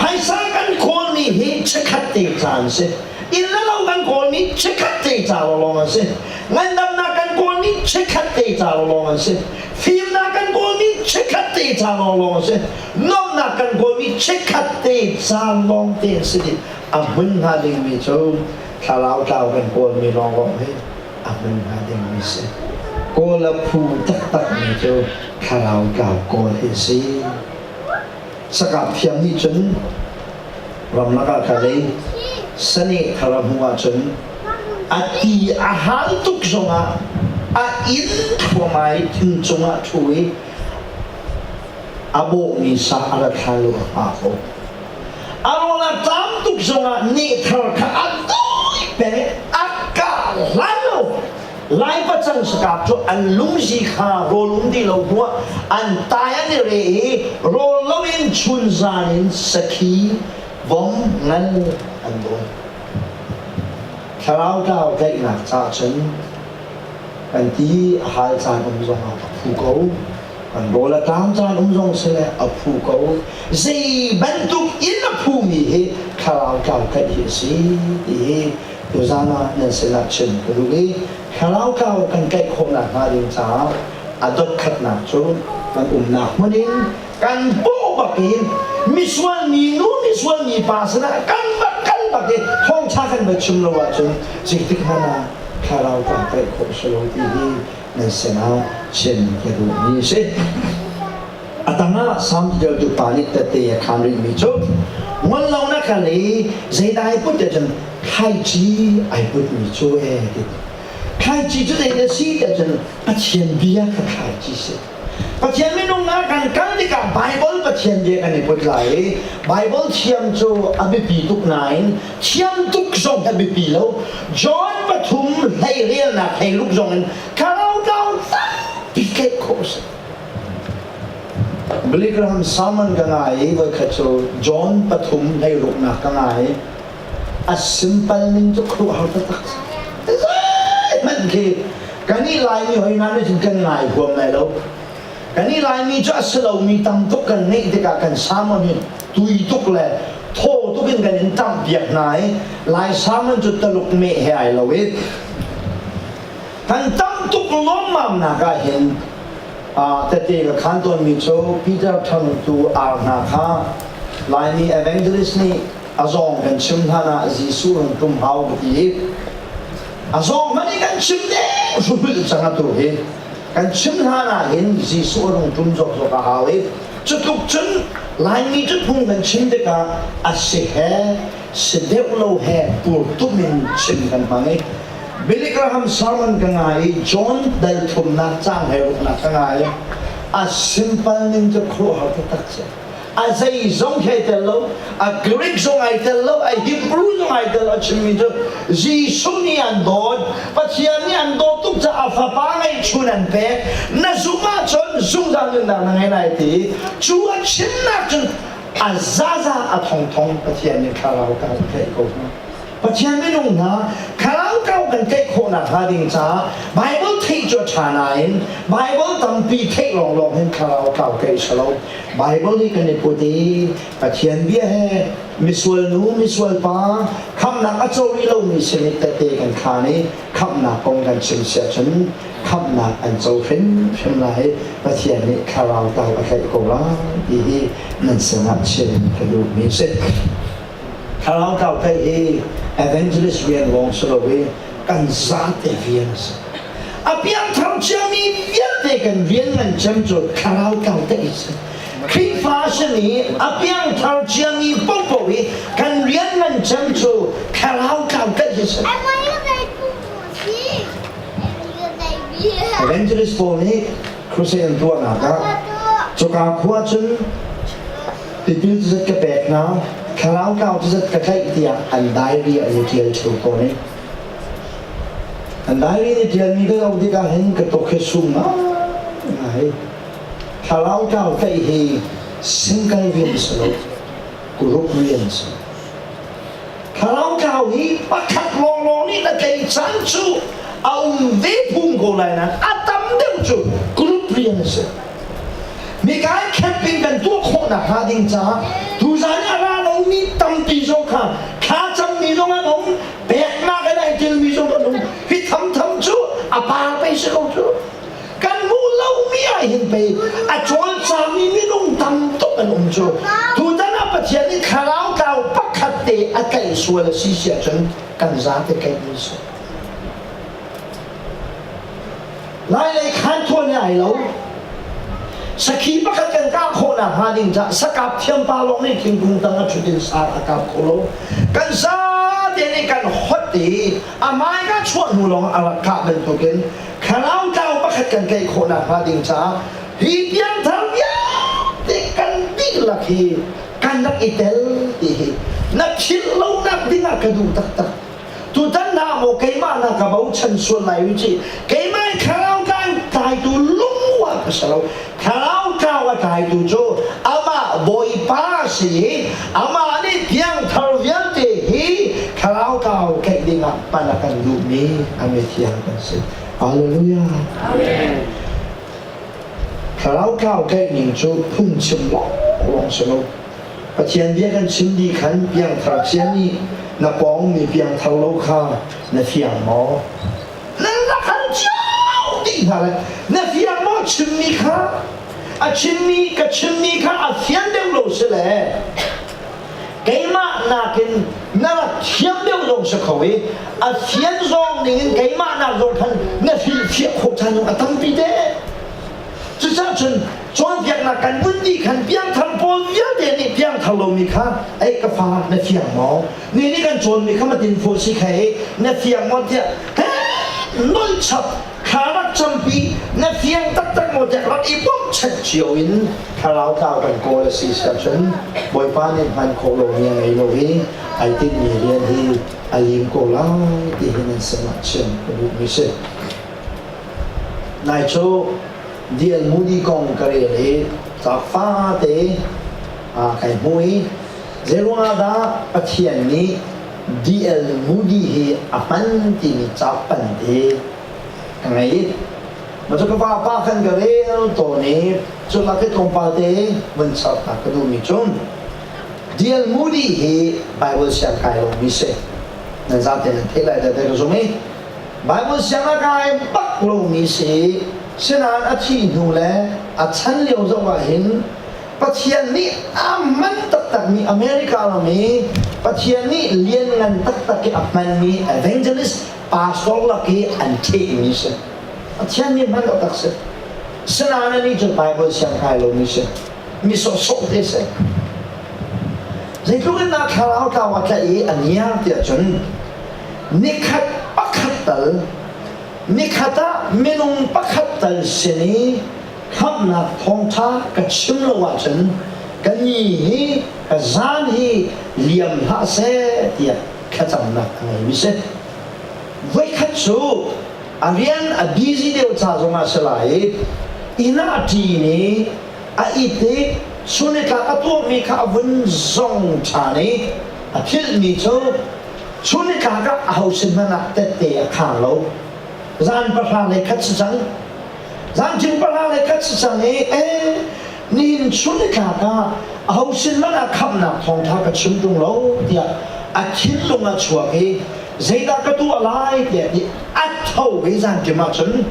Phaisa kan kawlmi hi chikkhat te caan si. Inn le lo kan kawlmi chikkhat te ca lawnglawng an si. Ngandamnak kan kawlmi chikkhat te ca lawnglawng an si. Fimnak kan kawlmi chikkhat te ca lawnglawng an si. Nuamhnak kan kawlmi chikkhat te ca lawng te an si dih. A hmun hnga dingmi cu thlarau tlau kan kawlmi lawnglawng hi a hmun hnga dingmi si. Kawl a phu taktakmi cu thlarau tlau kawl hi a si. Sakap thiam nih cun ramlak ah kal i saneh thar a hmuh ahcun a ti a hal tuk zongah a inn thluahmah i thing cungah ṭhu i a bawhmi sa a rat hlan lo a hngah ko. A rawl a ṭam tuk zongah nehthar kha a dawi peng a kah hlan lo. Lai pacang sakap cu an lungzi kha rawl um ti lo hnuah an tai an i re i rawl loin chunzan in sakhi vom ngal an dawi. Thlarau tlau tlaihnak caah cun kan ti a hal caan um zongah a phu ko. Kan rawl a tlang caan um zong sile a phu ko. Zei bantuk in a phumi hi thlarau tlau tlaih hi a si ti hi Tuzaan ah nan sinah chim ka duh i thlarau tlau kan tlaih khawhnak hnga ding caah a dotkhatnak cu kan umnak hmun in kan paw bak in misual mi nu misual mi pa sinah kan bak kal bak i thawngṭha kan va chim lo ahcun zeitik hmanh ah thlarau tlau tlaih khawh si lo ti hi nan sinah chim ka duhmi a si. A tangah Salm ṭialtu pa nih tette a khaan rihmi cu ngol lo na kal i zeidah ai put tiah cun thlaici ai putmi cu ee ti. Thlaici cu zeidah si tiah cun Pathian bia kha thlaici si. Pathian minung ah kan kal tikah Baibal Pathian bia kan i put lai i Baibal thiam cu a biapi tuk nain thiam tuk zong a biapi lo. John pathum hlei relnak hlei ruk zong in thlarau tlau tampi tlaih khawh a si. Billy Graham sermon ka ngai i voikhat cu John pathum hleiruknak ka ngai. A simple ning cu khuaruahhar taktak a si. Zeihmanh khi kan i Laimi hoi hna nih cun kan ngai huam lai lo. Kan i Laimi cu a si lomi tam tuk kan ngeih tikah kan sermon hi tui tuk le thaw tuk in kan in ṭamhpiak hna i Lai sermon cu Taluk meh he ai lo i kan tam tuk lawmmamnak ah hin tete ka khaan tawnmi cu Peter Thang tu ar hna kha Laimi evangelist nih a zawng kan chim hlan ah Jesuh rung tum hau ka ti i a zawng hmanh i kan chim deng hruhulh cang atu hi kan chim hlan ah hin Jesuh a rung tum zawkzawk a hau i cutluk cun Laimi cu phung kan chim tikah a si he si deuh lo he purtum in chim kan hmang i Billy Graham sermon ka ngai i John dal thumnak caang he ruknak ka ngai. A simple ning cu khuaruahhar taktak si. A zei zong khi ai tel lo, a Greek zong ai tel lo, a Hebrew zong ai tel lo. A chimmi cu Jesuh nih an dawt, Pathian nih an dawt tuk caah a fapa ngeihchun an pek. Na zumh ahcun zungzal nunnak na ngei lai ti. Cu a chimnak cun a zaza a thongthong Pathian nih thlarau ka tlaih ko hna. Pathian minung hna thlarau kau kan tlaih khawhnak hnga ding caah Bible theih cu a ṭha nain Bible tampi theih lawnglawng hin thlarau tlau tlaih si lo. Bible hi kan i put i Pathian bia he misual nu misual pa khamhnak a co rih lomi sin i tette kan khaan i khamhnak kong kan chim si ahcun khamhnak an co hrimhrim lai. Pathian nih thlarau tlau a tlaih ko lai ti hi nan sinah chim ka duhmi a si. Thlarau tlau tlaih hi evangelist rian lawng si lo i kan zate rian a si. A piangthar ciami vialte kan rian ngan cem cu thlarau tlau tlaih a si. Khrihfa simi a piangthar ciami paohpaoh hi kan rian ngan cem cu thlarau tlau tlaih a si. Evangelist pawl nih crusade an tuahnak ah cuka khua cun Tipil cu zat ka pek hna, thlarau tlau cu zat ka tlaih tiah an diary an i ṭial ṭheo tawn i an diary nih ṭialmi ka zoh tikah hin ka tuk hi sum ngaingai. Thlarau tlau tlaih hi single rian si lo, group rian si. Thlarau tlau hi pakhat lawnglawng nih na tlaih caan cu a um ve phung ko lai nain a tam deuh cu group rian a si. Mikai camping kan tuah khawhnak hnga ding caah tuzan a ra lomi tampi zong kha thlacammi zong an um peknak in ai telmi zong an um hi thamtham cu a par pei si ko cu kan hmuh lomi ah hin pei a cawlcangmi minung tam tuk an um cu tutan ah Pathian nih thlarau tlau pakhat te a tlaih sual a si si ahcun kan zate tlaih mi si. Lailei khan thuan he ai lo. Sakhi pakhat kan kah khawhnak hnga ding caah sakap thiam pa lawng nih thingkung tang a ṭhut in sa a kap kho lo. Kan zate nih kan hot i a hmai ka chuah hnu lawng a rak kah bantukin thlarau tlau pakhat kan tlaih khawhnak hnga ding caah hi piangthar vialte kan dihlak hi kan rak i tel ti hi na philh lonak dingah ka duh taktak. Tutan hna maw keimah na ka bochan sual lai u ci keimah thlarau tlau tlaitu lungwa ka si lo thlarau tlau a tlaitu cu amah Bawipa si i amah nih piangthar vialte hi thlarau tlau tlaih dingah pan a kan duhmi a mithiang kan si Hallelujah Amen Thlarau tlau tlaih ning cu phungchim lawng lawng si lo Pathian bia kan chim dih khan piangthar cia nih na pawng mi piangthar lo kha na fiang maw? Nan rak hal cio dih hna lai. Na fiang maw chimmi kha? A chimmi ka chimmi kha a fian deuh lo si le keimah nakin na rak thiam deuh zong si kho i a fian zawng ningin keimah nak zong khan na hrilhfiah khawh caan zong a tampi te. Cucaah cun cawnpiaknak kan vun dih khan piangthar pawl vialte nih piangthar lomi kha ei ka fa na fiang maw? Ni nih kan cawnmi kha matin fo si kha ei na fiang maw tiah he nolh chap thla rak campi na fiang taktak maw tiah rak i bawmchan cio in thlarau tlau kan kawl a si siahcun Bawipa nih hman khawh lomi a ngei lo i ai tinhmi rian hi a lim ko lai ti hi nan sinah chim ka duhmi si. Nai cu D.L. Moody kong ka rel i ca fate kai hmu i zeiruangah dah Pathian nih D.L. Moody hi a hman timi ca pante ka ngei. Mah cu ka vapa khan ka rel tawn i cu lak i tlawmpal te vun charhnak ka duhmi cu D.L. Moody hi Bible siang kai lomi si. Nan zate nan theih lai dah ka zum i Bible siang a kai bak lomi si. Sinain a thih hnu le a chan lio zoh ah hin Pathian nih a hman taktakmi America ram i Pathian nih lianngan taktak i a hmanmi evangelist pastor lak i an theihmi si. Pathian nih hman taktak si. Sinain anih cu Bible siang kai lomi si. Mi sawhsawh te si. Zeitluk in dah thlarau tlau a tlaih i a niar tiah cun nikhat pakhat tal nikhat ah minung pakhat tal sin i khamhnak thawngṭha ka chim lo ahcun ka ni hi ka zan hi liam hlah seh tiah thlacamnak a ngeimi si. Voikhat cu a rian a busy deuh ca zongah si lai i inn ah a ṭin i a it i chunitlak a tuahmi kha a vun zong ṭhan i a philhmi cu Chunitlak ah aho sin hmanh ah tette a khang lo. Zan pahra le khat si cang. Zan thim pahra le khat si cang i eh nihin chunitlak ah aho sin hmanh ah khamhnak thawngṭha ka chim ṭung lo tiah a thinlung a chuak i zeidah ka tuah lai tiah ti a tho i zan ṭim ahcun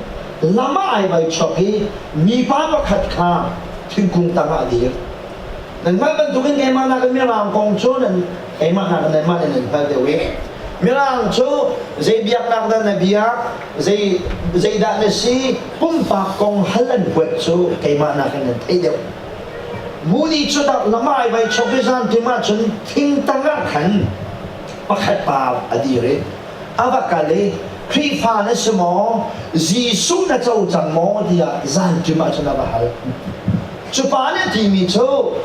lam ah ai vai chuak i mipa pakhat kha thingkung tangah a dir. Nanmah bantukin keimah nakin Mirang kong cu nan keimah nakin nanmah nih nan hngalh deuh i Mirang cu zei biaknak dah na biak, zei zeidah na si, pumpak kong hal an huat cu keimah nakin nan theih deuh. Moody cu dah lamai vai chok i zan tim ahcun thingtang ah khan pakhat pa a dir i a va kal i Khrihfa na si maw, Jesuh na co cang maw tiah zan tim ahcun a va hal. Cu pa nih a timi cu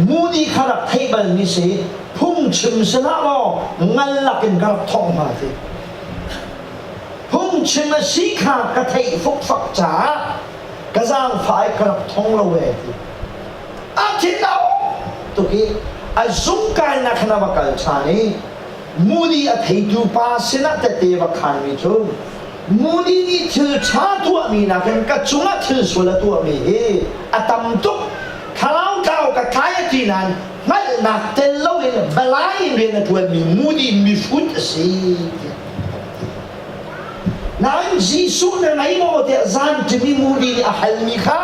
Moody kha rak theih balmi si phungchim si hlah law ngal lakin ka rak thawng hnga ti. Phungchim a si kha ka theih fukfak caah ka zaangfah i ka rak thong lo e ti. A thin a tuk i a zung kainak khan a va kal ṭhan i Moody a theitu pa sinah tette va khanmi cu Moody nih thil ṭha tuahmi nakin ka cungah thil sual a tuahmi hi a tam tuk. Thlarau tlau ka tlai a ti nain hngalhnak tel loin balai in rian a ṭuanmi Moody mihrut a si. Nain Jesuh na ngei maw tiah zan ṭim i Moody nih a halmi kha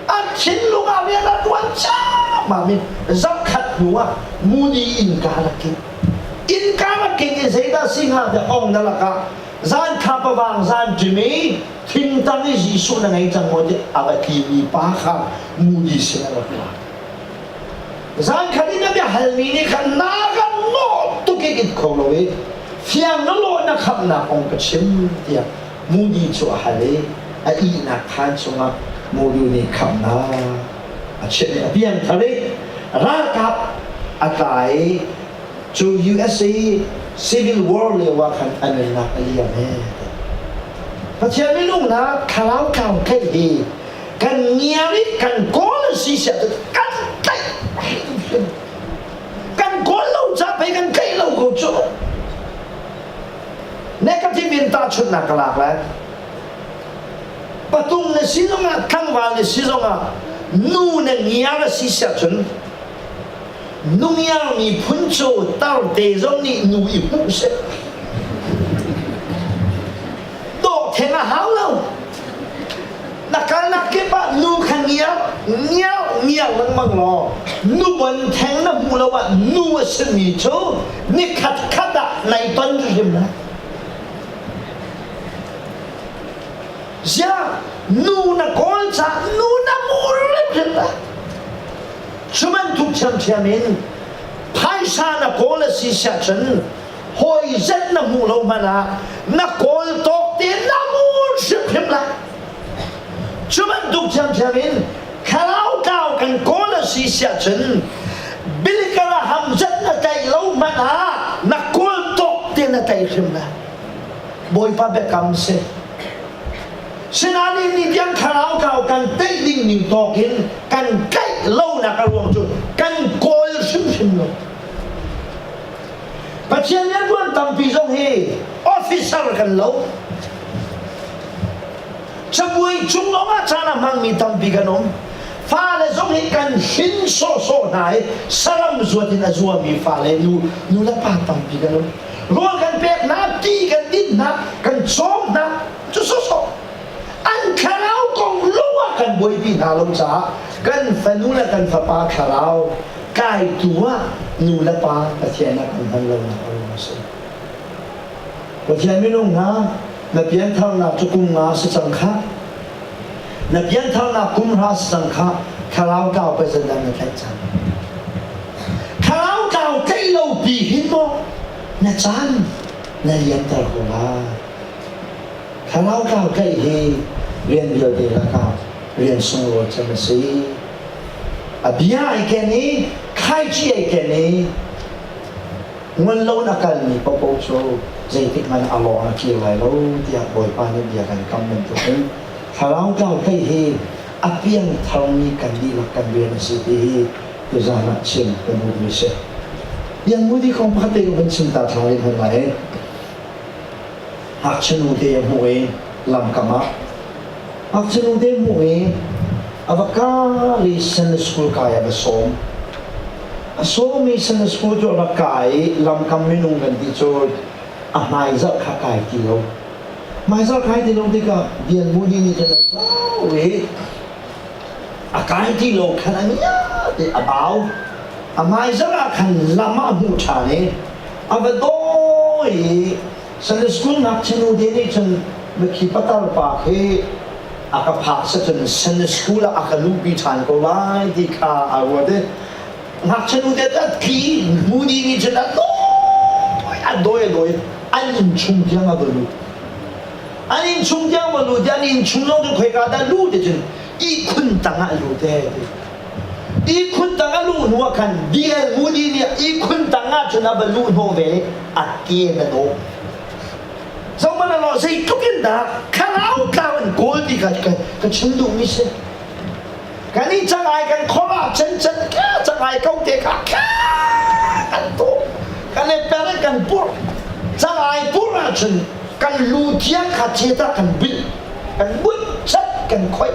a thinlung ah rian a ṭuan ciammam in zarhkhat hnu ah Moody innka rak kingh. Innka rak kingh i zeidah si hnga tiah ong na lakah zan thla pavang zan ṭim i Thingtang i Jesuh na ngei cang maw ti a va timi pa kha Moody sin a rak la. Zan khat in a bia halmi nih khan na kan nawh tuk i it kho lo i fiang na lawh na khamhnak kong ka chim tiah Moody cu a hal i a ihnak khaan chungah Moody nih khamhnak a chimh i a piangthar i ralkap a tla i cu USA Civil War lio ah khan a nunnak a liam he. Pathian minung hna thlarau tlau tlaih hi kan ngiar i kan kawl a si siah cun kan tlaih hrimhrim. Kan kawl lo ca pei kan tlaih lo ko cu. Negative in tahchunhnak ka lak lai. Patung na si zongah tlangval na si zongah nu na ngiar a si siah cun Nungiar miphun cu tarte zong nih nu i hmuh seh. Dawh theng a hau lo. Na kalnak kip ah nu kha ngiar, ngiar, ngiar lengmang law nu ban theng na hmuh lo ah nu a simi cu nikhat khat ah nai ton hrim lai. Ziah nu na kawl caah nu na hmuh hrimhrim lai. Cu bantuk ṭhiamṭhiam in phaisa na kawl a si siahcun hawi zet na hmuh lo hmanh ah na kawl tawk tein na hmuh hrimhrim lai. Cu bantuk ṭhiamṭhiam in thlarau tlau kan kawl a si siahcun Billy Graham zet na tlaih lo hmanh ah na kawl tawk tein na tlaih hrim lai. Bawipa biakam si. Sinain ni tiang thlarau tlau kan tei ding ning tawk in kan tlaih lonak a ruang cu kan kawl hrimhrim lo. Pathian riantuan tampi zong hi officer kan lo. Cabuai cung lawng ah caan a hmangmi tampi kan um. Fale zong hi kan hrin sawhsawh hna i saram zuat in a zuami fale nu nu le pa tampi kan um. Rawl kan pek hna, ti kan din hna, kan cawm hna, cu sawsawh an thlarau kong lung ah kan buaipi hna lo caah kan fanu le kan fapa thlarau kaitu ah nu le pa Pathian ah kan hman lonak a ruang a si. Pathian minung hna na piantharnak cu kum nga si cang kha na piantharnak kum hra si cang kha thlarau tlau pazan na tlaih cang. Thlarau tlau tlaih lo pi hin maw na caan na liamter ko lai. Thlarau tlau tlaih hi rian vialte lakah rian sunglawi cem a si. A bia ai ken i thlaici ai ken i ngun lo in a kalmi paohpaoh cu zeitik hmanh a lawng a kir lai lo tiah Bawipa nih bia kan kam bantukin thlarau tlau tlaih hi a piangtharmi kan dihlak kan rian a si ti hi tuzaan ah chim kan duhmi si. Biang Moody kong pakhat te ka vun chim ta thlang rih hmanh lai. Ngakchia nu te a hmuh i lamkam ah ngakchia nu te hmuh i a va kal i Sunday school kai a va sawm. A sawm i Sunday school cu a va kai i lamkam minung kan ti cu a hmaizarh kha kai ti lo. Hmaizarh kai ti lo tikah Dian Moody nih cun a zoh i a kai ti lo khan a ngiat i a bau. A hmaizarh ah khan lam ah a hmuh ṭhan i a va dawi i Sunday school ngakchia nu te nih cun mikhi patar pa khi a ka phak cun Sunday school ah a ka luhpi ṭhan ko lai ti kha a ruat i ngakchia nu te a tli Moody nih cun a dawi a dawi a dawi an inn chung tiang a va lut an inn chung tiang va lut i an inn chung zong cu khoika dah lu ti cun ihkhun tang ah lut e ti Ihkhun tang a luh hnu ah khan D.L. Moody nih ihkhun tang ah cun a va luh hnawh ve a ke na dawh. Zohmanh law zeitluk in dah thlarau tlau in kawl ti kha ka chim duhmi si. Kan i cangai kan khor ah chan chan kha cangai ko te kha kha kan tuh. Kan i per kan purh. Cangai purh ahcun kan lu tiang kha ceta kan bilh. Kan bunh chat kan khoih.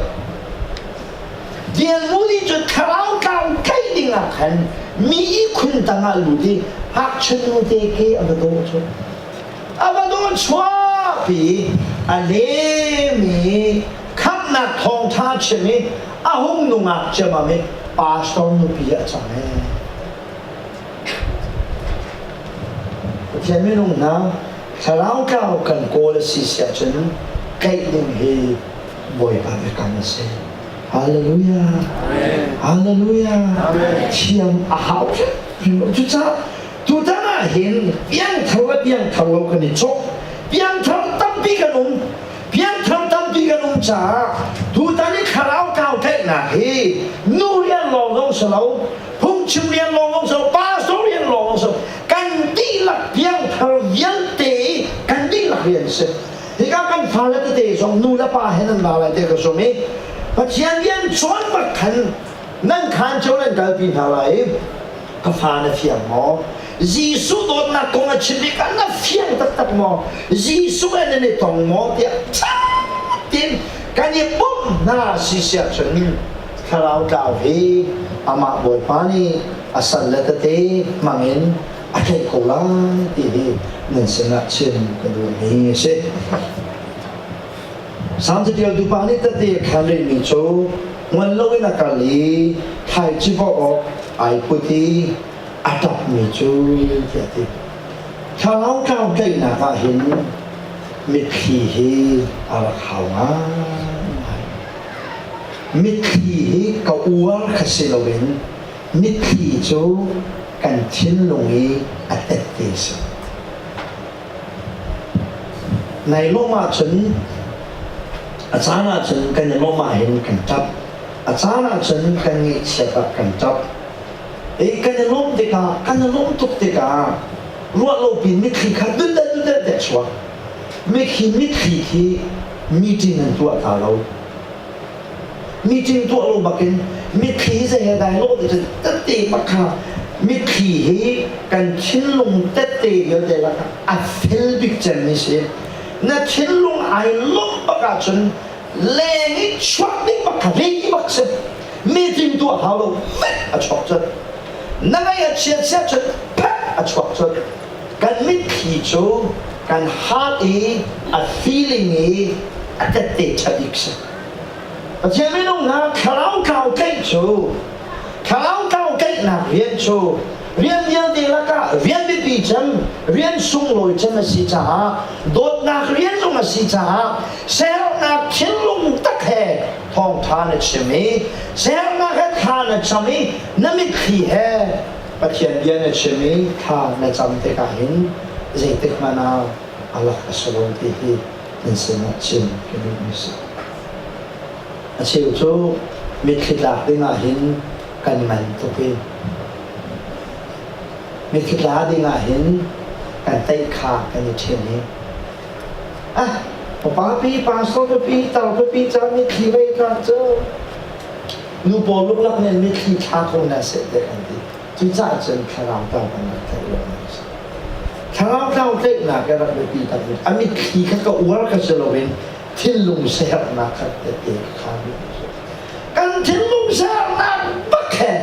Dialmu nih cun thlarau tlau tlaih dingah khan mi ihkhun tangah lut i ngakchia nute ke a va dawh cu. A va dawh chuahpi a lem i khamhnak thawngṭha chim i a hung nungak ciammam i pastor nupi ah a cang ee. Pathian minung hna thlarau tlau kan kawl a si siah cun. tlaih ding hi Bawipa biakam a si. Hallelujah. Hallelujah. Thiam a hau hrim. Cucaah tutan ah hin piangthar le piangthar lo kan i cawk. Piangthar tampi kan um. Piangthar tampi kan um caah tutan i thlarau tlau tlaihnak hi nu rian lawng zong si lo, phungchim rian lawng zong si lo, pastor rian lawng zong si lo, kan dihlak piangthar vialte i kan dihlak rian si. Hika kan fale tete zong nu le pa he nan ra lai ti ka zum i Pathian rian cawn bak khan nan khaan cio nan kalpi hna lai i ka fa na fiang maw? Jesuh dawtnak kong a chim bik ah na fiang taktak maw? Jesuh he nan i tong maw? tiah ṭha tein kan i pumh hna si siah cun thlarau tlau hi amah Bawipa nih a sal le tete hmangin a tlaih ko lai ti hi nan sinah chim ka duhmi a si. Salm caṭialtu pa nih tete a khan rihmi cu ngon loin a kal i thlaici vawh awk ai put i a ṭapmi cu tiah a ti. Thlarau tlau tlaihnak ah hin mitthli hi a rak hau ngaingai. Mitthli hi ka uar kha si loin mitthli cu kan thinlung i a tette a si. Nai lawm ahcun a caan ahcun kan i lawmh ahhin kan ṭap. A caan ahcun kan ngaihchiat ah kan ṭap. I kan i lawmh tikah, kan i lawmh tuk tikah ruah lopi mitthli kha dundel dundel te a chuak. Mikhi mitthli khi meeting an tuah ta lo. Meeting tuah lo bakin mitthli zei he dai lawh ti cun tette bak kha mitthli hi kan thinlung tette vialte lakah a fel bik cemmi si. Na thinlung ai lawmh bak ahcun leng i chuak ding bak kha rei bak si. Meeting tuah hau lo vet a chuak cun. Na ngaih a chiat siah cun phat a chuak cun. Kan mitthli cu kan heart i a feeling i a tette ṭha bik si. Pathian minung hna thlarau tlau tlaih cu thlarau tlau tlaihnak rian cu rian vialte lakah rian biapi cem rian sunglawi cem a si caah dawtnak rian zong a si caah sernak thinlung tak he thawngṭha na chim i sernak he thla na cam i na mitthli he Pathian bia na chim i thla na cam tikah hin zeitik hmanh ah a lak a si lo ti hi nan sinah chim ka duhmi a si. A cheu cu mitthli tlak dingah hin kan ngan tuk i mitthli tla dingah hin kan teih kha kan i ṭhen i ah papi pastor pipi tar pipi ca mitthli vei tlak cu Nu pawl luklak nih mitthli thla ko hna seh tiah kan ti. Cucaah cun thlarau tlau kan rak tlaih lo a si. Thlarau tlau tlaihnak a rak biapi takbik. A mitthli kha ka uar kha si loin thinlung siaherhnak kha tette ka khaan duh a si. Kan thinlung siaherhnak bak he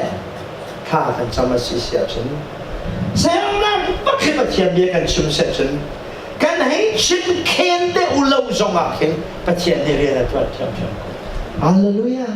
thla kan cam a si si ahcun siaherhnak bak he Pathian bia kan chim si ahcun kan hei chim khen te u lo zong ah khin Pathian nih rian a ṭuan ṭhiamṭhiam ko. Hallelujah!